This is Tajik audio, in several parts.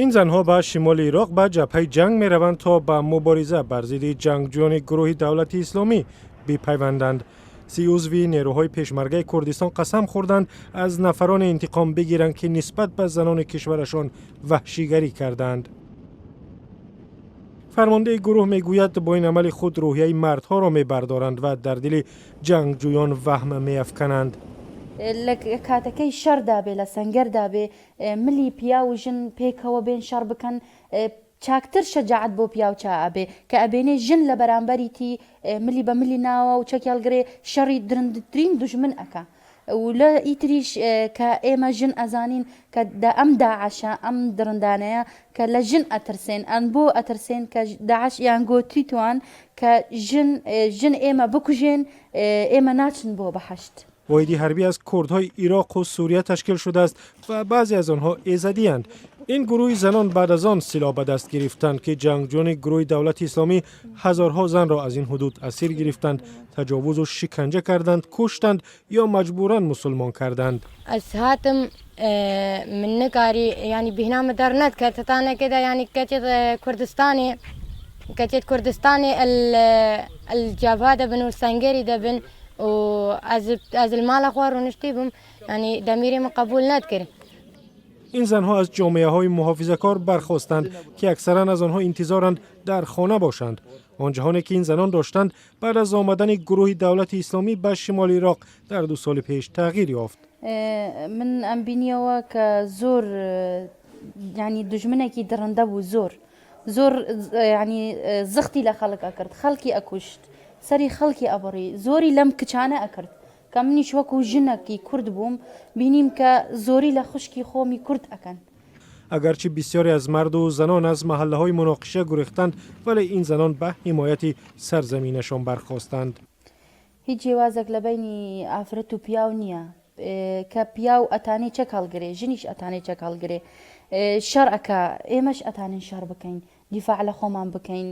Ин занҳо ба шимоли Ироқ ба ҷабҳаи ҷанг мераванд, то ба мубориза бар зидди ҷангҷӯёни гурӯҳи Давлати Исломӣ бипайванданд. 30 узви нерӯҳои Пешмаргаи Курдистон қасам хӯрданд, аз нафароне интиқом бигиранд, ки нисбат ба занони кишварашон ваҳшигарӣ кардаанд. Фармондаи гурӯҳ мегӯяд, бо ин амали худ рӯҳияи мардҳоро мебардоранд ва дар дили ҷангҷӯён ваҳм меафкананд. لە کاتەکەی شەڕدا بێ، لە سەنگەردا بێ، ملی پیاو و ژن پێکەوە بێن شەڕ بکەن، چاکتر شەجاعەت بۆ پیاو چا ئەبێ کە ئەبێنێ ژن لە بەرامبەریتی ملی بە ملی ناوە و چەکی هەڵگرێ، شەڕی درندترین دوژمن ئەکا. و لە ئیتریش کە ئێمە ژن ئەزانین کە دە ئەم داعشە، ئەم دڕندانەیە کە لە ژن ئەترسێن، ئەن بۆ ئەترسێن؟ کە داعش یان گۆتیتوان کە ژن ژن ئێمە بکوژێن، ئێمە ناچن بۆ بەهەشت. Воҳиди ҳарбӣ аз курдҳои Ироқу Сурия ташкил шудааст ва баъзе аз онҳо эзадиянд. Ин гурӯҳи занон баъд аз он силоҳ ба даст гирифтанд, ки ҷангҷӯёни гурӯҳи Давлати Исломӣ ҳазорҳо занро аз ин ҳудуд асир гирифтанд, таҷовузу шиканҷа карданд, куштанд ё маҷбуран мусулмон карданд. Ez hatim, min nikarî, yanî bêhna min dernediket heta nekê de, yanî keçêt Kurdistanê el cebha de bin û sengerî de bin û ez li mala xwe rûniştî bûm, yanî demîrê min qebûl nedikir. Ин занҳо аз ҷомеаҳои муҳофизакор бархостанд, ки аксаран аз онҳо интизоранд дар хона бошанд. Он ҷаҳоне, ки ин занон доштанд, баъд аз омадани гурӯҳи Давлати Исломӣ ба шимоли Ироқ дар 2 соли пеш тағйир ёфт. من ئەم بینیەوە کە زۆر یعنی دوژمنێکی دڕندە بوو، زۆر زۆر یعنی زەختی لە خەڵک ئەکرد، خەڵکی ئەکوشت، سەری خەڵکی ئەبڕی، زۆری لەم کچانە ئەکرد. کە منیش وەکو ژنێکی کورد بووم، بینیم کە زۆری لە خوشکی خۆمی کورد ئەکەن. Агарчи бисёре аз марду занон аз маҳаллаҳои муноқиша гурехтанд, вале ин занон ба ҳимояти сарзаминашон бархостанд. هیچ جیاوازێک لە بەینی ئافرەت و پیاو نییە. کە پیاو ئەتانێ چەک هەڵگرێ، ژنیش ئەتانێ چەک هەڵگرێ، شەڕ ئەکا، ئێمەش ئەتانین شەڕ بکەین، دیفاع لە خۆمان بکەین،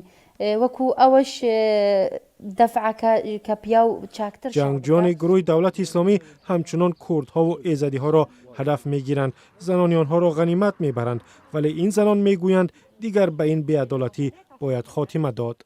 وەکو ئەوەش دەفعەکە کە پیاو چاکتر شەڕ Ҷангҷӯёни بکا. гурӯҳи Давлати Исломӣ ҳамчунон курдҳову эзадиҳоро ҳадаф мегиранд, занони онҳоро ғанимат мебаранд, вале ин занон мегӯянд, дигар ба ин беадолатӣ бояд хотима дод.